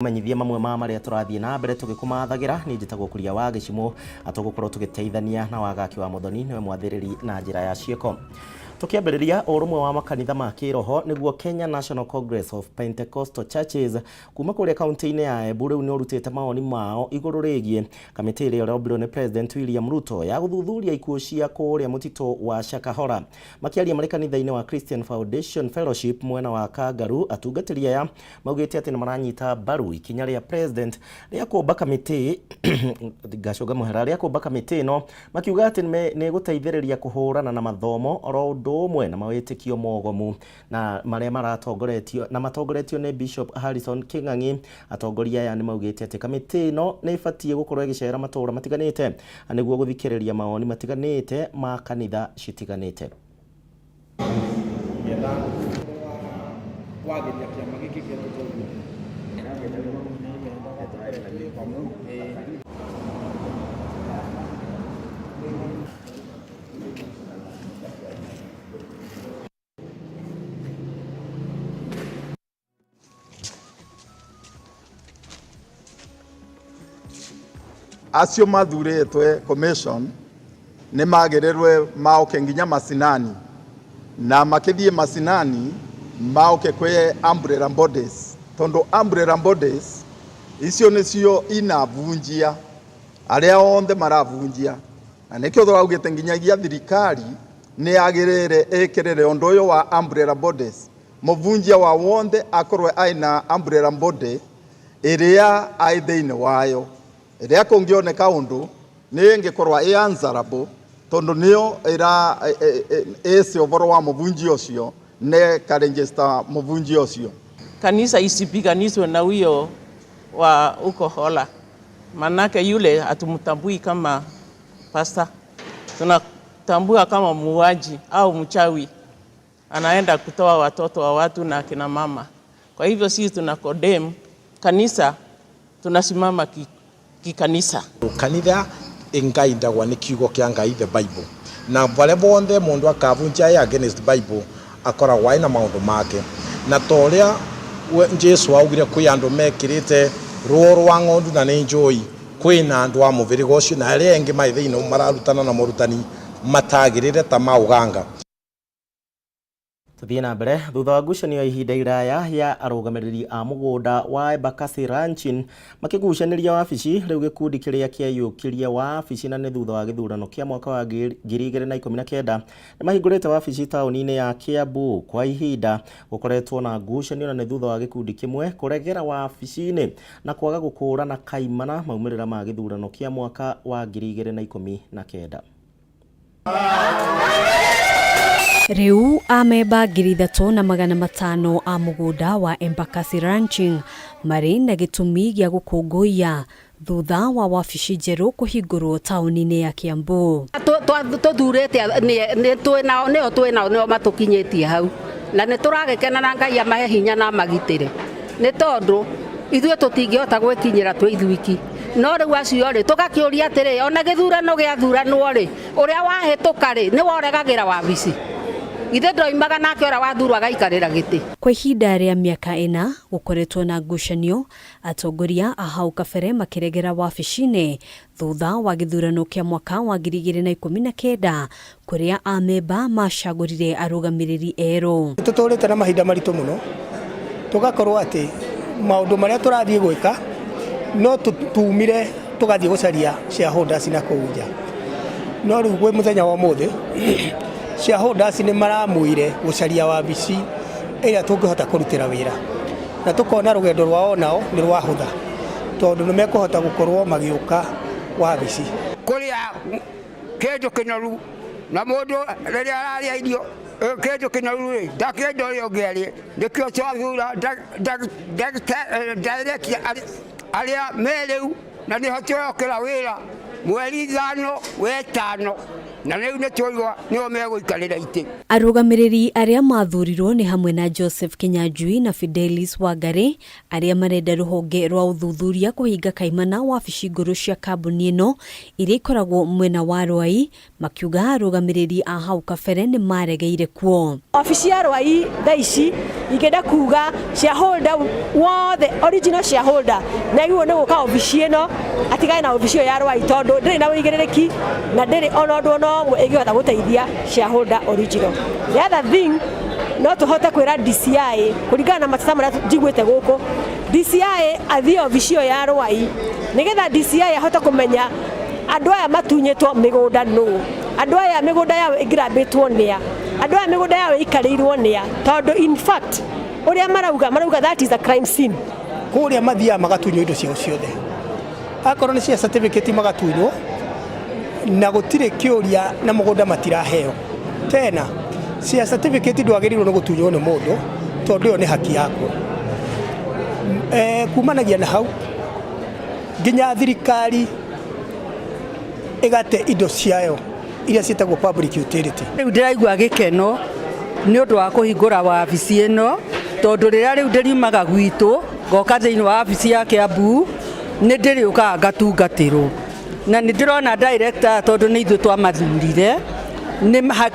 Menyithie mamwe ma marĩa tũrathiĩ na mbere tũgĩkũmathagira. Niĩ njĩtagwo Kuria wa Gĩcimũ, tũgũkorwo tũgĩteithania na Wagaki wa Mũthoni, nĩwe mwathĩrĩri na njĩra ya ciĩko. Tũkĩambĩrĩria, ũrũmwe wa makanitha ma kĩroho, nĩguo Kenya National Congress of Pentecostal Churches, kuma kũrĩa kaunti-inĩ ya Embu, rĩu nĩ ũrutĩte mawoni mao igũrũ rĩgiĩ kamĩtĩ ĩrĩa ĩrombirwo nĩ President William Ruto ya gũthuthuria ikuũ cia kũrĩa mũtitũ wa Shakahola. Makĩaria marĩ kanitha-inĩ wa Christian Foundation Fellowship mwena wa Kangaru, atungatĩri aya maugĩte atĩ nĩ maranyita mbaru ikinya rĩa President rĩa kũmba kamĩtĩ, ngacũnga mũhera, rĩa kũmba kamĩtĩ ĩno, makiuga atĩ nĩ gũteithĩrĩria kũhũrana na mathomo oro ũndũ ũmwe na mawĩtĩkio mogomu na marĩa maratongoretio na matongoretio nĩ Bishop Harrison King'ang'i. Atongoria aya nĩ maugĩte atĩ kamĩtĩ ĩno nĩ ĩbatiĩ gũkorwo ĩgĩcera matũũra matiganĩte nĩguo gũthikĩrĩria mawoni matiganĩte ma kanitha citiganĩte. Getha kwagĩria kĩama gĩkĩ gĩetũ tũguo. Acio mathurĩtwe commission nĩ magĩrĩrwe maoke nginya macinani, na makĩthiĩ macinani maoke kwĩ umbrella bodies, tondũ umbrella bodies icio nĩcio inavunjia arĩa othe maravunjia, na nĩkĩo tũraugĩte nginyagia thirikari nĩ yagĩrĩire ĩkĩrĩre ũndũ ũyũ wa umbrella bodies. Mũvunjia wa wonthe akorwe aina umbrella body ĩrĩa ai thĩinĩ wayo, ĩrĩa kũngĩoneka ũndũ nĩ ĩngĩkorwa ĩ answerable, tondũ nĩyo ĩra ĩce ũhoro wa mũvunjia ũcio nĩ karegister mũvunjia ũcio. Kanisa isipiganishwe na huyo wa huko Hola, manake yule hatumtambui kama pasta, tunatambua kama muuaji au mchawi, anaenda kutoa watoto wa watu na akina mama. Kwa hivyo sisi tuna condemn kanisa, tunasimama kikanisa. Kanitha ingaindagwa nĩ kiugo kĩa Ngai, the Bible, na varia vonthe mundu akavunjia e against Bible akoragwo aina maundu make, na ta ũrĩa Jesu augire kwĩ andũ mekĩrĩte ruo rwa ng'ondu na nĩ njũi, kwĩna andũ a mũbĩrĩga ũcio na arĩa angĩ mai thĩinĩ mararutana na morutani matagĩrĩre ta ma ũganga. Tuthiĩ na mbere. Thutha wa ngucanio ya ihinda iraya ya arũgamĩrĩri a mũgũnda wa Embakasi Ranching makĩgucanĩria wabici, rĩu gĩkundi kĩrĩa kĩaiyũkirie wabici na nĩ thutha wa gĩthurano kĩa mwaka wa 2019 nĩ mahingũrĩte wabici taũni-inĩ ya Kiambu. Kwa ihinda gũkoretwo na ngucanio na nĩ thutha wa gĩkundi kĩmwe kũregera wabici-inĩ na kwaga gũkũrana kaimana maumĩrĩra ma gĩthurano kĩa mwaka wa 2019. Rĩu amemba 3,500 a mũgũnda wa Embakasi Ranching marĩ na gĩtũmi gĩa gũkũngũiya thutha wa wabici njerũ kũhingũrwo taũni-inĩ ya Kiambu. Tũthurĩte nĩo twĩnao, nĩo matũkinyĩtie hau, na nĩ tũragĩkena, na Ngai amahe hinya na amagitĩre, nĩ tondũ ithuĩ tũtingĩhota gwĩkinyĩra twĩ ithuiki. No rĩu acio rĩ, tũgakĩũria atĩrĩ, ona gĩthurano gĩathuranwo rĩ, ũrĩa wahĩtũka rĩ, nĩwe ũregagĩra wabici? Ithe ndoimaga nake ũrĩa wathurwo agaikarĩra gĩtĩ. Kwa ihinda rĩa mĩaka 4 gũkoretwo na ngucanio, atongoria a hau kabere makĩregera wabici-inĩ thutha wa gĩthurano kĩa mwaka wa 2019, kũrĩa amemba macagũrire arũgamĩrĩri erũ. Tũtũrĩte na mahinda maritũ mũno, tũgakorwo atĩ maũndũ marĩa tũrathiĩ gwĩka no tumire tũgathiĩ gũcaria shareholders na kũu nja. No rĩu gwĩ mũthenya wa ũmũthĩ shareholders nĩ maramwire gũcaria wabici ĩrĩa tũngĩhota kũrutĩra wĩra, na tũkona rũgendo rwao nao nĩ rwahũtha, tondũ nĩ mekũhota gũkorwo magĩũka wabici. Kũrĩa kĩndũ kĩnoru, na mũndũ rĩrĩa ararĩa irio kĩndũ kĩnoru rĩ, ndakĩenda ũrĩa ũngĩ arĩe. Nĩkĩo twathura director arĩa me rĩu, na nĩho tũrokĩra wĩra mweri 5 wetano. Na rĩu nĩ twaigua nĩo megũikarĩra itĩ. Arũgamĩrĩri arĩa mathurirwo nĩ hamwe na Joseph Kinyanjui na Fidelis Wangari arĩa marenda rũhonge rwa ũthuthuria kũhinga kaimana wabici ngũrũ cia kambuni ĩno iria ikoragwo mwena wa Rwai, makiuga arũgamĩrĩri a hau kabere nĩ maregeire kuo. Obici ya Rwai thaa ici ingĩenda kuga shareholder wothe, original shareholder nĩ agĩrĩirwo nĩ gũka obici ĩno atigane na obici ĩyo ya Rwai tondũ ndĩrĩ na ũigĩrĩrĩki na ndĩrĩ ona ũndũ ona ũmwe ĩngĩhota gũteithia shareholder original. The other thing, no tũhote kwĩra DCI kũringana na mateta marĩa njiguĩte gũkũ, DCI athiĩ obici ĩyo ya Rwai nĩgetha DCI ahote kũmenya andũ aya matunyĩtwo mĩgũnda nũ, andũ aya mĩgũnda yao ĩngirambĩtwo nĩa, andũ aya mĩgũnda yao ĩikarĩirwo nĩa, tondũ in fact ũrĩa marauga that is a crime scene. Kũrĩa mathiaga magatunywo indo ciao ciothe, akorwo nĩ cia certificate magatunywo na gũtirĩ kĩũria na mũgũnda matiraheo tena. Cia certificate ndwagĩrĩirwo nĩ gũtunywo nĩ mũndũ tondũ ĩyo nĩ haki yaku. Kumanagia na hau nginya thirikari ĩgate indo ciayo iria ciĩtagwo public utility. Rĩu ndĩraigua gĩkeno nĩ ũndũ wa kũhingũra wabici ĩno, tondũ rĩrĩa rĩu ndĩriumaga gwitũ ngoka thĩinĩ wa wabici ya Kiambu nĩ ndĩrĩũkaga ngatungatĩrwo, na nĩ ndĩrona director tondũ nĩ ithuĩ twamathurire,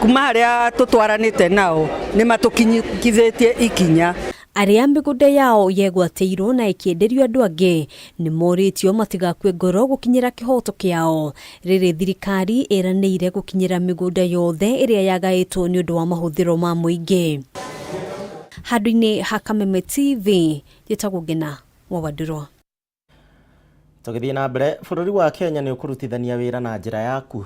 kuma harĩa tũtwaranĩte nao nĩ matũkinyithĩtie ikinya. Arĩa mĩgũnda yao yegwatĩirwo na ĩkĩenderio andũ angĩ nĩ morĩtio matigakue ngoro gũkinyĩra kĩhoto kĩao, rĩrĩ thirikari ĩranĩire gũkinyĩra mĩgũnda yothe ĩrĩa yagaĩtwo nĩ ũndũ wa mahũthĩro ma mũingĩ. Handũ-inĩ ha Kameme TV, njĩtagwo Ngina wa Wandũrwa. Tũgĩthiĩ na mbere, bũrũri wa Kenya nĩ ũkũrutithania wĩra na njĩra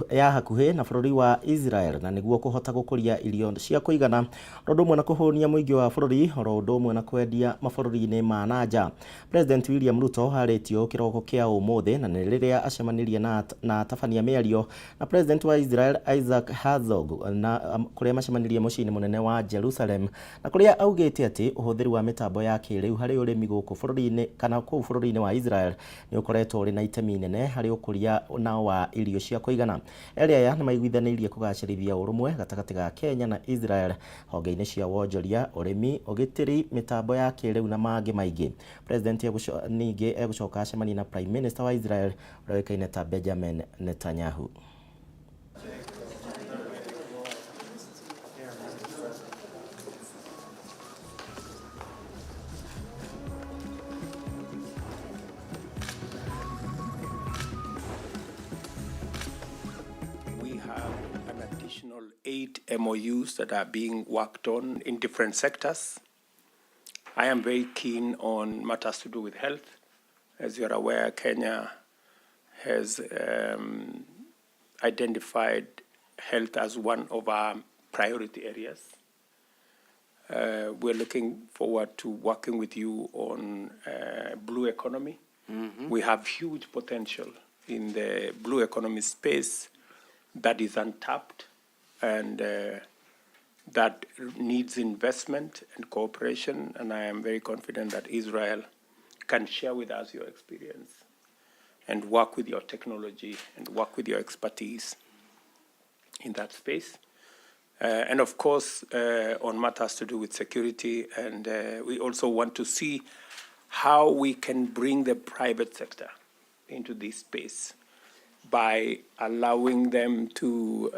ya hakuhĩ na bũrũri wa Israel na nĩguo kũhota gũkũria irio cia kũigana ũndũ ũmwe na kũhũnia mũingĩ wa bũrũri oro ũndũ ũmwe na kwendia mabũrũri-inĩ ma na nja. President William Ruto arĩtio kĩroko kĩa ũmũthĩ na nĩ rĩrĩa acemanirie na atabania mĩario na President wa Israel Isaac Herzog na kũrĩa macemanirie mũciĩ-inĩ mũnene wa Jerusalem na kũrĩa augĩte atĩ ũhũthĩri wa mĩtambo ya kĩrĩu harĩ ũrĩmi gũkũ bũrũri-inĩ kana kũu bũrũri-inĩ wa Israel nĩ ũkoretwo ũrĩ na itemi inene harĩ ũkũria na wa irio cia kũigana. Erĩ aya nĩ maiguithanĩirie kũgacĩrithia ũrũmwe gatagatĩ ga Kenya na Israel honge-inĩ cia wonjoria, ũrĩmi, ũgitĩri, mĩtambo ya kĩrĩu na mangĩ maingĩ. President ningĩ egũcoka acemanie na Prime Minister wa Israel ũrĩa ũĩkaine ta Benjamin Netanyahu. We have an additional 8 MOUs that are being worked on in different sectors. I am very keen on matters to do with health. As you are aware, Kenya has identified health as one of our priority areas. We're looking forward to working with you on blue economy. Mm-hmm. We have huge potential in the blue economy space that is untapped and that needs investment and cooperation, and I am very confident that Israel can share with us your experience and work with your technology and work with your expertise in that space. And of course, on matters to do with security, and we also want to see how we can bring the private sector into this space by allowing them to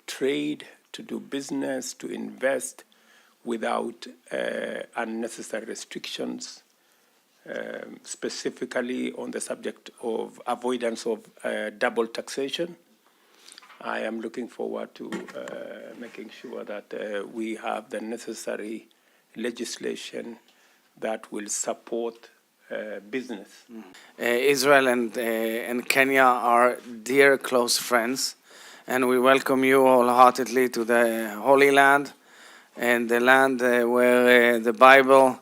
trade, to do business, to invest without unnecessary restrictions, specifically on the subject of avoidance of double taxation. I am looking forward to making sure that we have the necessary legislation that will support business. Israel and Kenya are dear close friends, and we welcome you wholeheartedly to the Holy Land and the land where the Bible,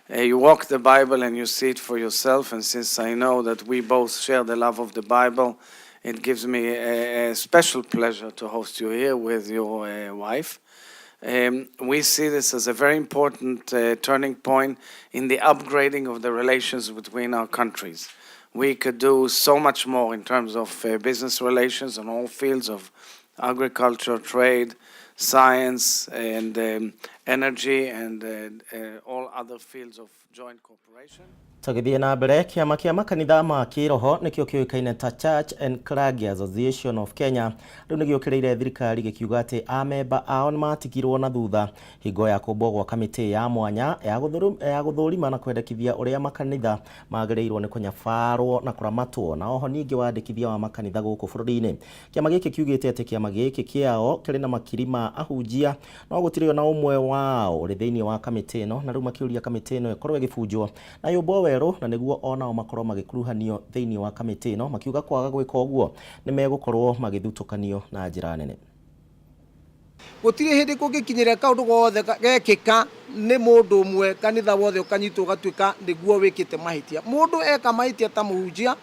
you walk the Bible and you see it for yourself. And since I know that we both share the love of the Bible, it gives me a special pleasure to host you here with your wife. We see this as a very important turning point in the upgrading of the relations between our countries. We could do so much more in terms of business relations on all fields of agriculture, trade, science, and energy, and all other fields of joint cooperation. Tũgĩthiĩ na mbere, kĩama kĩa makanitha ma kĩroho nĩkĩo kĩũĩkaine ta Church and Clergy Association of Kenya rĩu nĩ gĩũkĩrĩire thirikari gĩkiuga atĩ amemba ao nĩ matigirwo na thutha hingo ya kũmbwo gwa kamĩtĩ ya mwanya ya gũthũrima na kwendekithia ũrĩa makanitha magĩrĩirwo nĩ kũnyabarwo na kũramatwo na oho ningĩ wandĩkithia wa makanitha gũkũ bũrũri-inĩ. Kĩama gĩkĩ kiugĩte atĩ kĩama gĩkĩ kĩao kĩrĩ na makiri ma ahunjia no gũtirĩ ona ũmwe wao ũrĩ thĩinĩ wa kamĩtĩ ĩno, na rĩu makĩũria kamĩtĩ ĩno ĩkorwo ĩgĩbunjwo na yũmbwo werũ na nĩguo onao makorwo magĩkuruhanio thĩinĩ wa kamĩtĩ ĩno, makiuga kwaga gwĩka ũguo nĩ megũkorwo magĩthutũkanio na njĩra nene. Gũtirĩ hĩndĩ kũngĩkinyĩra kaũndũ gothe gekĩka nĩ mũndũ ũmwe kanitha wothe ũkanyitwo ũgatuĩka nĩguo wĩkĩte mahĩtia. Mũndũ eka mahĩtia ta mũhunjia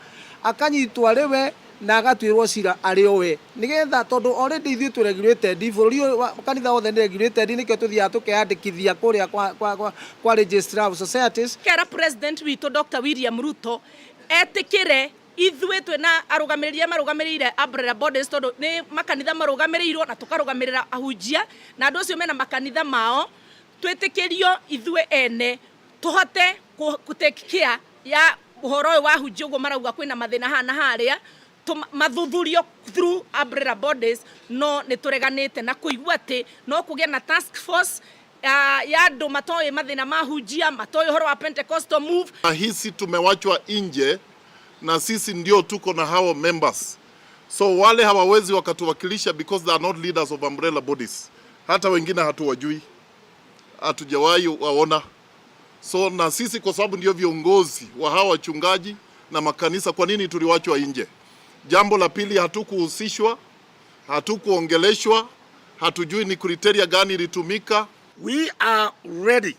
akanyitwo arĩ we na agatuĩrwo cira arĩ o we, nĩgetha tondũ already ithuĩ twĩ regulated bũrũri ũyũ, kanitha wothe nĩ regulated, nĩkĩo tũthiaga tũkeyandĩkithia kũrĩa kwa Registrar of Societies. Kera President witũ Dr. William Ruto etĩkĩre ithuĩ twĩna arũgamĩrĩri marũgamĩrĩire umbrella bodies, tondũ nĩ makanitha marũgamĩrĩirwo na tũkarũgamĩrĩra ahunjia na andũ acio mena makanitha mao, twĩtĩkĩrio ithuĩ ene tũhote kũ take care ya ũhoro ũyũ wa ahunjia ũguo marauga kwĩna mathĩna haha na harĩa, mathuthurio through umbrella bodies. No nĩ tũreganĩte na kũigua atĩ no kũgĩe na task force ya andũ matoĩ mathĩna ma ahunjia, matoĩ ũhoro wa Pentecostal move. Hisi tumewachwa nje na sisi ndio tuko na hao members, so wale hawawezi wakatuwakilisha because they are not leaders of umbrella bodies. Hata wengine hatuwajui, hatujawahi waona. So na sisi kwa sababu ndio viongozi wa hawa wachungaji na makanisa, kwa nini tuliwachwa nje? Jambo la pili, hatukuhusishwa, hatukuongeleshwa, hatujui ni criteria gani ilitumika. We are ready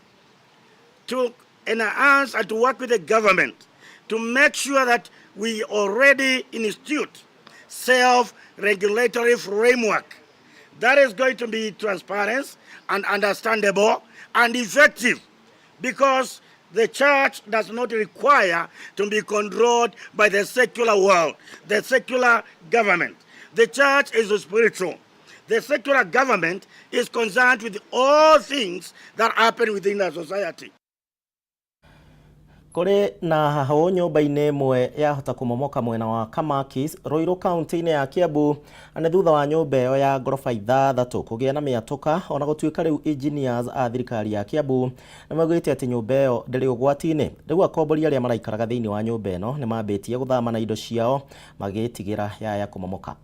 to enhance and to work with the government to make sure that we already institute self-regulatory framework that is going to be transparent and understandable and effective, because the church does not require to be controlled by the secular world, the secular government. The church is spiritual. The secular government is concerned with all things that happen within the society. Kũrĩ na hahũ nyũmba-inĩ ĩmwe yahota kũmomoka mwena wa Kamakis, Ruiru kaunti-inĩ ya Kiambu, na nĩ thutha wa nyũmba ĩyo ya ngoroba 6 kũgĩa na mĩatũka, ona gũtuĩka rĩu engineers a thirikari ya Kiambu nĩ maugĩte atĩ nyũmba ĩyo ndĩrĩ ũgwati-inĩ. Rĩu akombori arĩa maraikaraga thĩinĩ wa nyũmba ĩno nĩ mambĩtie gũthama na indo ciao magĩtigĩra yaya kũmomoka.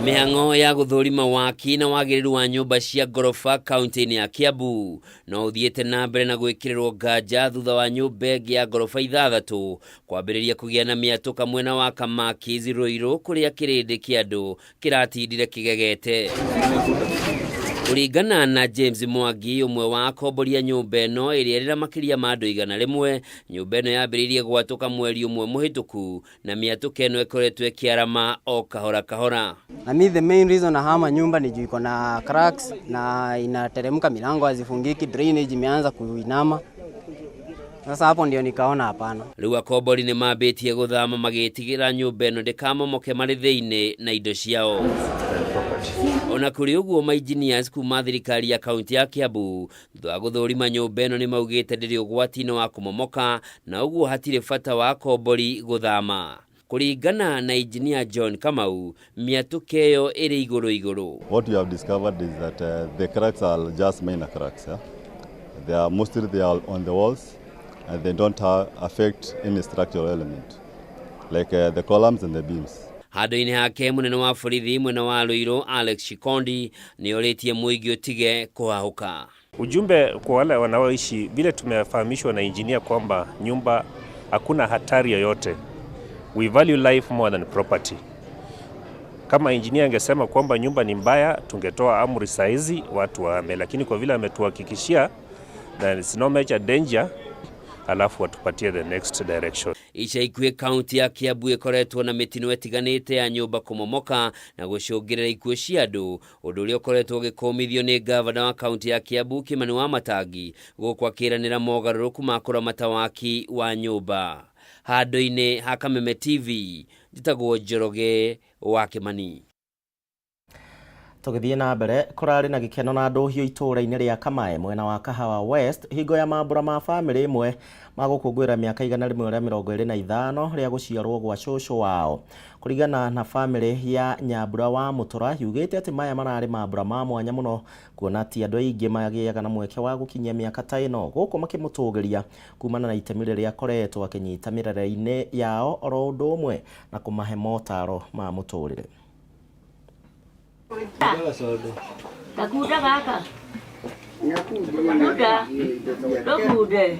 Mĩhang'o ya gũthũrima waki na wagĩrĩru wa nyũmba cia ngoroba kaunti-inĩ ya Kiambu no ũthiĩte na mbere na gwĩkĩrĩrwo nganja thutha wa nyũmba ĩngĩ ya ngoroba 6 kwambĩrĩria kũgĩa na mĩatũka mwena wa Kamakis Ruiru, kũrĩa kĩrĩndĩ kĩa andũ kĩratindire kĩgegete. Kũringana na James Mwangi, ũmwe wa akomboria nyũmba ĩno ĩrĩa ĩrĩ na makĩria ma andũ 100, nyũmba ĩno yambĩrĩirie gwatũka mweri ũmwe mũhĩtũku na mĩatũka ĩno ĩkoretwo ĩkĩarama o kahora kahora. Na mi the main reason nahama nyumba ni juu iko na cracks na inateremka, milango hazifungiki, drainage imeanza kuinama. Sasa hapo ndio nikaona hapana. Rĩu akombori nĩ mambĩtie gũthama magĩtigĩra nyũmba ĩno ndĩkamomoke marĩ thĩinĩ na indo ciao. Ona kũrĩ ũguo, ma engineers kuma thirikari ya kaunti ya Kiambu thutha wa gũthũrima nyũmba ĩno nĩ maugĩte ndĩrĩ ũgwati-inĩ wa kũmomoka na ũguo hatirĩ bata wa akombori gũthama. Kũringana na engineer John Kamau, mĩatũka ĩyo ĩrĩ igũrũ igũrũ. What we have discovered is that the cracks are just minor cracks. Yeah? They are mostly they are on the walls and they don't affect any structural element like the columns and the beams. Handũ-inĩ hake, mũnene wa borithi mwena wa Ruiru Alex Shikondi nĩ orĩtie mũingĩ ũtige kũhahũka. Ujumbe kwa wale wanaoishi, vile tumefahamishwa na engineer kwamba nyumba hakuna hatari yoyote. We value life more than property. Kama engineer angesema kwamba nyumba ni mbaya, tungetoa amri saizi watu wahame, lakini kwa vile ametuhakikishia that it's no major danger, alafu watupatie the next direction. Ica ikuhĩ kaunti ya Kiambu ĩkoretwo na mĩtino ĩtiganĩte ya nyũmba kũmomoka na gũcũngĩrĩra ikuũ cia andũ, ũndũ ũrĩa ũkoretwo ũgĩkũmithio nĩ ngavana wa kaunti ya Kiambu Kimani Wamatangi gũkũ akĩranĩra mogarũrũku ma kũramata waki wa nyũmba. Handũ-inĩ ha Kameme TV, njĩtagwo Njoroge wa Kĩmani. Tũgĩthiĩ na mbere, kũrarĩ na gĩkeno na ndũhiũ itũũra-inĩ rĩa Kamae mwena wa Kahawa West hingo ya mambũra ma bamĩrĩ ĩmwe ma gũkũngũĩra mĩaka 125 rĩa gũciarwo gwa cũcũ wao. Kũringana na bamĩrĩ ya Nyambura wa Mũtũra yugĩte atĩ maya mararĩ mambũra ma mwanya mũno kuona ti andũ aingĩ magĩaga na mweke wa gũkinyia mĩaka ta ĩno gũkũ makĩmũtũgĩria kumana na itemi rĩrĩa akoretwo akĩnyita mĩrere-inĩ yao oro ũndũ ũmwe na kũmahe motaro ma mũtũrĩre. Gakunda gaka kunda ndũkunde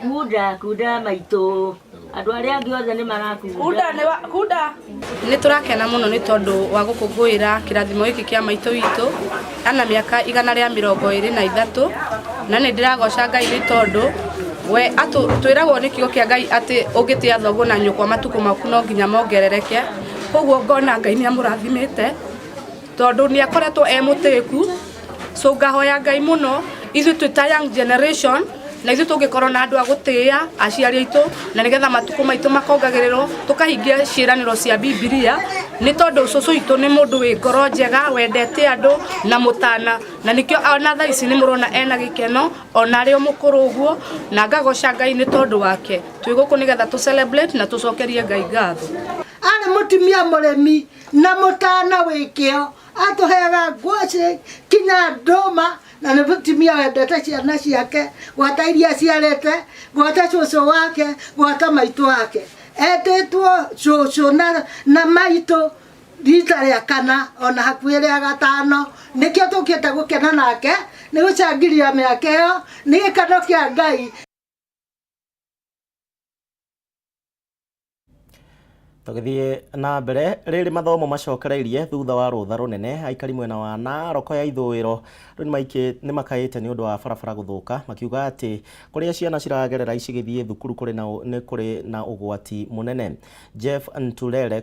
kunda kunda maitũ andũ arĩa angĩ othe nĩ marakunda Kunda nĩ wa kunda. Nĩ tũrakena mũno nĩ tondũ wa gũkũngũĩra kĩrathimo gĩkĩ kĩa maitũ witũ ana mĩaka 123 na nĩ ndĩragoca Ngai nĩ tondũ we atũ twĩragwo nĩ kiugo kĩa Ngai atĩ ũngĩtĩa thoguo na nyũkwa matukũ maku no nginya mongerereke koguo ngona Ngai nĩ amũrathimĩte tondũ nĩ akoretwo e mũtĩku so ngahoya Ngai mũno ithuĩ twĩ ta young generation na ithuĩ tũngĩkorwo na andũ a gũtĩĩa aciari aitũ na nĩgetha matukũ maitũ makongagĩrĩrwo tũkahingia ciĩranĩro cia Bibilia nĩ tondũ cũcũ witũ nĩ mũndũ wĩ ngoro njega wendete andũ na mũtana na nĩkĩo ona thaa ici nĩ mũrona ena gĩkeno ona arĩ o mũkũrũ ũguo na ngagoca Ngai nĩ tondũ wake twĩ gũkũ nĩgetha tũ celebrate na tũcokerie Ngai ngatho. Arĩ mũtumia mũrĩmi na mũtana wĩ kĩo atũheaga ngwacĩ kinya ndũma na nĩ mũtumia wendete ciana ciake gwata iria aciarĩte gwata cũcũ wake gwata maitũ wake etĩtwo cũcũ na, na maitũ rita rĩa kana ona hakuhĩ rĩa gatano nĩkĩo tũkĩte gũkena nake nĩ gũcangiria mĩaka ĩyo nĩ gĩkeno kĩa Ngai. Tũgĩthiĩ na mbere, rĩrĩ mathomo macokereirie thutha wa rũtha rũnene, aikari mwena wa Narok ya ithũĩro rĩu nĩ makaĩte nĩ ũndũ wa barabara gũthũka, makiuga atĩ kũrĩa ciana ciragerera cigĩthiĩ thukuru kũrĩ na nĩ kũrĩ na ũgwati mũnene. Jeff Ntulele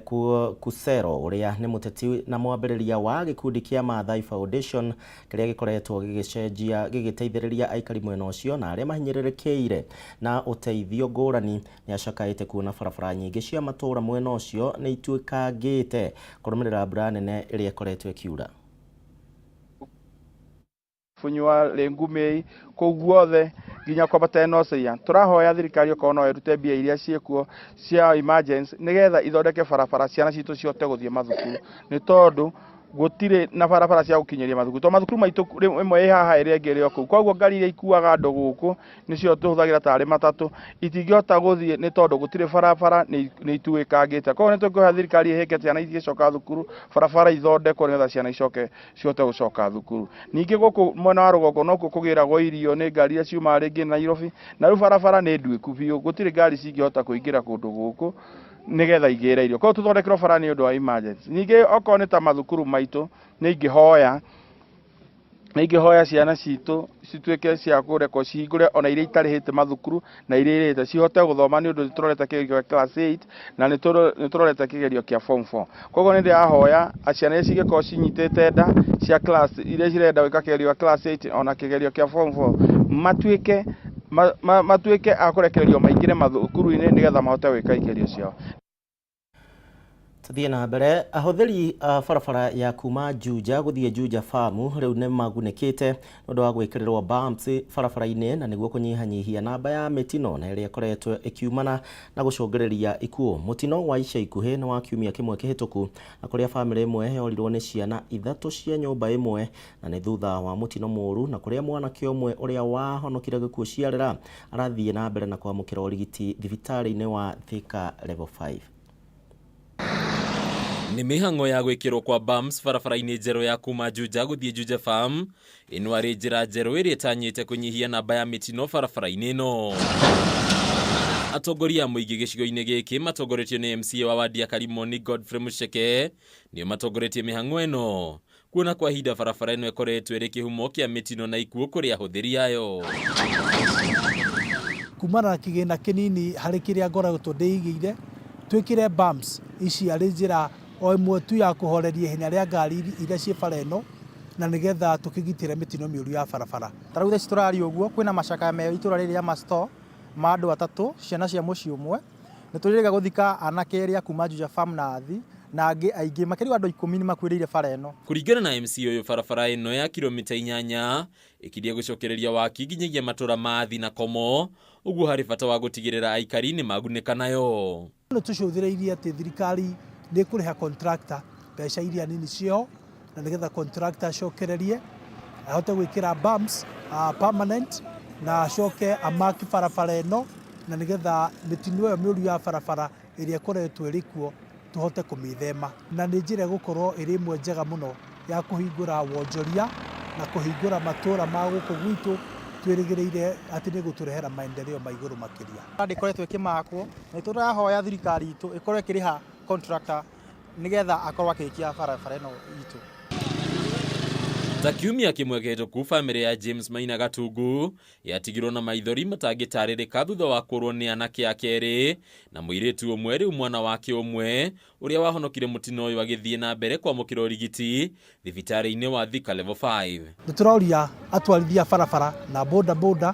Kusero ũrĩa nĩ mũteti na mwambĩrĩria wa gĩkundi kĩa Maathai Foundation kĩrĩa gĩkoretwo gĩgĩcenjia gĩgĩteithĩrĩria aikari mwena ũcio na arĩa mahinyĩrĩrĩkĩire na ũteithio ngũrani nĩacakaĩte kuona barabara nyingĩ cia matũũra mwena ũcio nĩ ituĩkangĩte kũrũmĩrĩra mbura nene ĩrĩa ĩkoretwo ĩkiura. Funyua Lengumei kũu guothe nginya kwambata Enoseia. Tũrahoya thirikari okorwo no ĩrute mbia iria ciĩkuo cia emergency nĩgetha ithondeke barabara ciana citũ cihote gũthiĩ mathukuru nĩ tondũ gũtirĩ na barabara cia gũkinyĩria mathukuru tondũ mathukuru maitũ ĩmwe ĩ haha ĩrĩa ĩngĩ ĩrĩ o kũu koguo ngari iria ikuaga andũ gũkũ nĩcio tũhũthagĩra tarĩ matatũ itingĩhota gũthiĩ nĩ tondũ gũtirĩ barabara nĩ ituĩkangĩte koguo nĩ tũkũhoya thirikari ĩhĩke ciana igĩcoka thukuru barabara ithondekwo nĩgetha ciana icoke cihote gũcoka thukuru ningĩ gũkũ mwena wa rũgongo nokuo kũgĩragwo irio nĩ ngari iria ciumaga rĩngĩ Nairobi na rĩu barabara nĩ nduĩku biũ gũtirĩ ngari cingĩhota kũingĩra kũndũ gũkũ nĩgetha igĩre irio koguo tũthondekerwo bara nĩ ũndũ wa emergency ningĩ okorwo nĩ ta mathukuru maitũ nĩ ingĩhoya nĩ ingĩhoya ciana citũ cituĩke cia kũrekwo cihingũre ona iria itarĩhĩte mathukuru na iria irĩhĩte cihote gũthoma nĩ ũndũ nĩ tũrorete kĩgerio gĩa class 8 na nĩ tũrorete kĩgerio kĩa form 4 koguo nĩ ndĩrahoya ciana iria cingĩkorwo cinyitĩte nda cia class iria cirenda gwĩka kĩgerio gĩa class 8 ona kĩgerio kĩa form 4 matuĩke matuĩke a kũrekererio maingĩre mathukuru-inĩ nĩgetha mahote gwĩka igerio ciao. Tũthiĩ na mbere, ahũthĩri a barabara ya kuma Juja gũthiĩ Juja Farm rĩu nĩ magunĩkĩte nĩ ũndũ wa gwĩkĩrĩrwo bumps barabara-inĩ na nĩguo kũnyihanyihia namba ya mĩtino na ĩrĩa ĩkoretwo ĩkiumana na gũcũngĩrĩria ikuũ. Mũtino wa ica ikuhĩ nĩ wa kiumia kĩmwe kĩhĩtũku na kũrĩa bamĩrĩ ĩmwe yorirwo nĩ ciana ithatũ cia nyũmba ĩmwe na nĩ thutha wa mũtino mũũru na kũrĩa mwanake ũmwe ũrĩa wahonokire gĩkuũ ciarĩra arathiĩ na mbere na kwamũkĩra ũrigiti thibitarĩ-inĩ wa Thika Level 5. Nĩ mĩhang'o ya gwĩkĩrwo kwa bumps barabara-inĩ njerũ ya kuma Juja gũthiĩ Juja Farm. Ĩno arĩ njĩra njerũ ĩrĩa ĩtanyĩte kũnyihia namba ya mĩtino barabara-inĩ ĩno. Atongoria a mũingĩ gĩcigo-inĩ gĩkĩ matongoretio nĩ MCA wa wadi ya Karimoni Godfrey Mucheke nĩo matongoretie mĩhang'o ĩno. Kuona kwa ihinda barabara ĩno ĩkoretwo ĩrĩ kĩhumo kĩa mĩtino na ikuũ kũrĩ ahũthĩri ayo. Kumana na kĩgĩna kĩnini harĩ kĩrĩa ngoretwo ndĩigĩire, twĩkĩre bumps ici arĩ njĩra o ĩmwe tu ya kũhoreria ihenya rĩa ngari iria ciĩ bara ĩno na nĩgetha tũkĩgitĩre mĩtino mĩũru ya barabara. Ta rĩu thaa ici tũraria ũguo kwĩna macakaya me itũra rĩrĩ rĩa Masto ma andũ atatũ, ciana cia mũciĩ ũmwe. Nĩ tũrĩrĩga gũthika anake erĩ a kuma Juja Farm na Athi na angĩ aingĩ makĩria wa andũ ikũmi nĩ makuĩrĩire bara ĩno. Kũringana na MC ũyũ barabara ĩno ya kilomita inyanya ĩkirie gũcokereria waki nginyagia matũra ma Athi na Komo, ũguo harĩ bata wa gũtigĩrĩra aikari nĩ magunĩka nayo. Nĩ tũcũthĩrĩirie atĩ thirikari nĩ ĩkũrĩha contractor mbeca iria nini ciĩho na nĩgetha contractor acokererie ahote gwĩkĩra bumps permanent na acoke amaki barabara ĩno na nĩgetha mĩtino ĩyo mĩũru ya barabara ĩrĩa ĩkoretwo ĩrĩ kuo tũhote kũmĩthema. Na nĩ njĩra ĩgũkorwo ĩrĩ ĩmwe njega mũno ya kũhingũra wonjoria na kũhingũra matũũra ma gũkũ gwitũ twĩrĩgĩrĩire atĩ nĩ ĩgũtũrehera maendeleo ma igũrũ makĩria. Ndĩkoretwo ĩkĩmakwo na nĩ tũrahoya thirikari itũ ĩkorwo ĩkĩrĩha contractor nĩgetha akorwo akĩrĩkia barabara ĩno itũ. Ta kiumia kĩmwe kĩhĩtũku bamĩrĩ ya James Maina Gatungu yatigirwo na maithori matangĩtarĩrĩka thutha wa kũrwo nĩ anake ake erĩ na mũirĩtu ũmwe rĩu mwana wake ũmwe ũrĩa wahonokire mũtino ũyũ agĩthiĩ na mbere kwamũkĩra ũrigiti thibitarĩ-inĩ wa Thika Level 5. Nĩ tũroria atwarithia a barabara na boda boda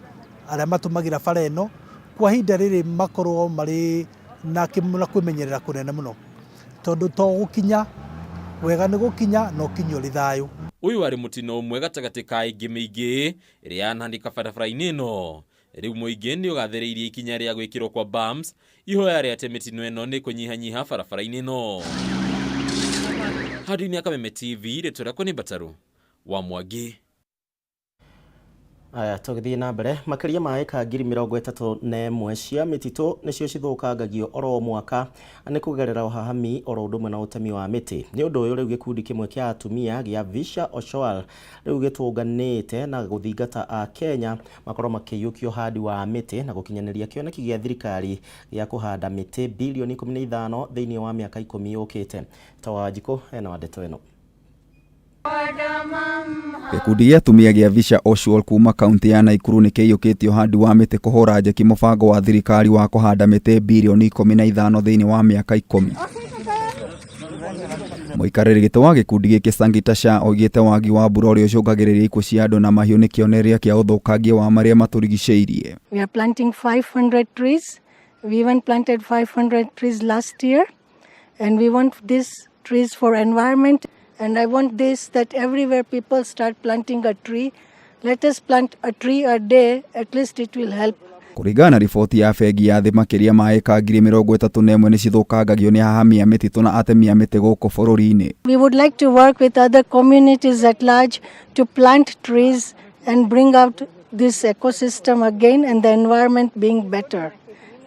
arĩa matũmagĩra bara ĩno kwa ihinda rĩrĩ makorwo marĩ na kwĩmenyerera kũnene mũno tondũ to gũkinya wega nĩ gũkinya na ũkinye ũrĩ thayũ. Ũyũ warĩ mũtino ũmwe gatagatĩ ka ĩngĩ mĩingĩ ĩrĩa yanahanĩka barabara-inĩ ĩno. Rĩu mũingĩ nĩ ũgathĩrĩirie ikinya rĩa gwĩkĩrwo kwa bumps, ihoya rĩa atĩ mĩtino ĩno nĩ kũnyihanyiha barabara-inĩ ĩno. Handũ-inĩ ya Kameme TV, rĩtwa rĩakwa nĩ Mbataru wa Mwangi. Aya, tũgĩthiĩ na mbere, makĩria ma ĩka 31,000 cia mĩtitũ nĩcio cithũkangagio oro mwaka nĩ kũgerera ũhahami oro ũndũ ũmwe na ũtemi wa mĩtĩ. Nĩ ũndũ ũyũ rĩu gĩkundi kĩmwe kĩa atumia gĩa Visha Oshoal rĩu gĩtũnganĩte na gũthingata a Kenya makorwo makĩiyũkia ũhandi wa mĩtĩ na gũkinyanĩria kĩoneki gĩa thirikari gĩa kũhanda mĩtĩ bilioni 15 thĩinĩ wa mĩaka ikũmi yũkĩte. Ta Wanjikũ ena wa ndeto ĩno. Gĩkundi gĩa atumia gĩa Visha Oshual kuma kaunti ya Naikuru nĩ kĩiyũkĩtie ũhandi wa mĩtĩ kũhũra njeki mũbango wa thirikari wa kũhanda mĩtĩ birioni 15 thĩinĩ wa mĩaka ikũmi. Mũikarĩri gĩtĩ wa gĩkundi gĩkĩ Sangita Shah oigĩte wagi wa mbura ũrĩa ũcũngagĩrĩria ikuũ cia andũ na mahiũ nĩ kĩonereria kĩa ũthũkangia wa marĩa matũrigicĩirie. We are planting 500 trees. We even planted 500 trees last year and we want these trees for environment and I want this that everywhere people start planting a tree. Let us plant a tree a day, at least it will help. Kũringana na riboti ya bengi ya thĩ makĩria ma ĩka 31,000 nĩ cithũkangagio nĩ ahahami a mĩtitũ na atemi a mĩtĩ gũkũ bũrũri-inĩ. We would like to work with other communities at large to plant trees and bring out this ecosystem again and the environment being better.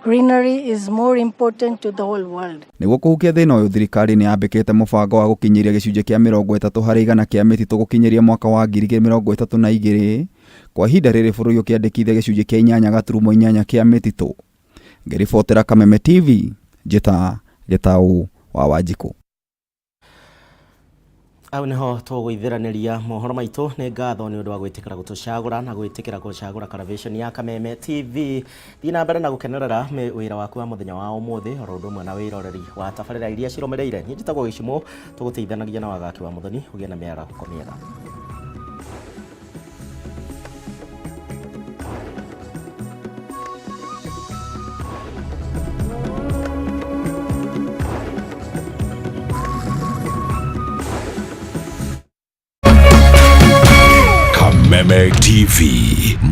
Greenery is more important to the whole world. Nĩguo kũhukia thĩna ũyũ thirikari nĩ yambĩkĩte mũbango wa gũkinyĩria gĩcunjĩ kĩa 30% kĩa mĩtitũ gũkinyĩria mwaka wa 2032 kwa ihinda rĩrĩ bũrũri ũkĩandĩkithia gĩcunjĩ kĩa 8.8 kĩa mĩtitũ. Ngĩribotera Kameme TV, njĩta Gĩtaũ wa Wanjikũ. Hau niho tũgũithĩranĩria mohoro maitũ. Nĩ ngatho nĩ ũndũ wa gwĩtĩkĩra gũtũcagũra na gwĩtĩkĩra gũcagũra Karavation ya Kameme TV. Thiĩ na mbere na gũkenerera wĩra waku wa mũthenya wa ũmũthĩ oro ũndũ ũmwe na wĩroreri wa tabarĩra iria cirũmĩrĩire. Niĩ njĩtagwo Gĩcumũ, tũgũteithanagia na Wagaki wa Mũthoni. Ũgĩe na mĩarahũko mĩega. Kameme TV,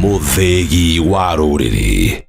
mũthĩgi wa rũrĩrĩ.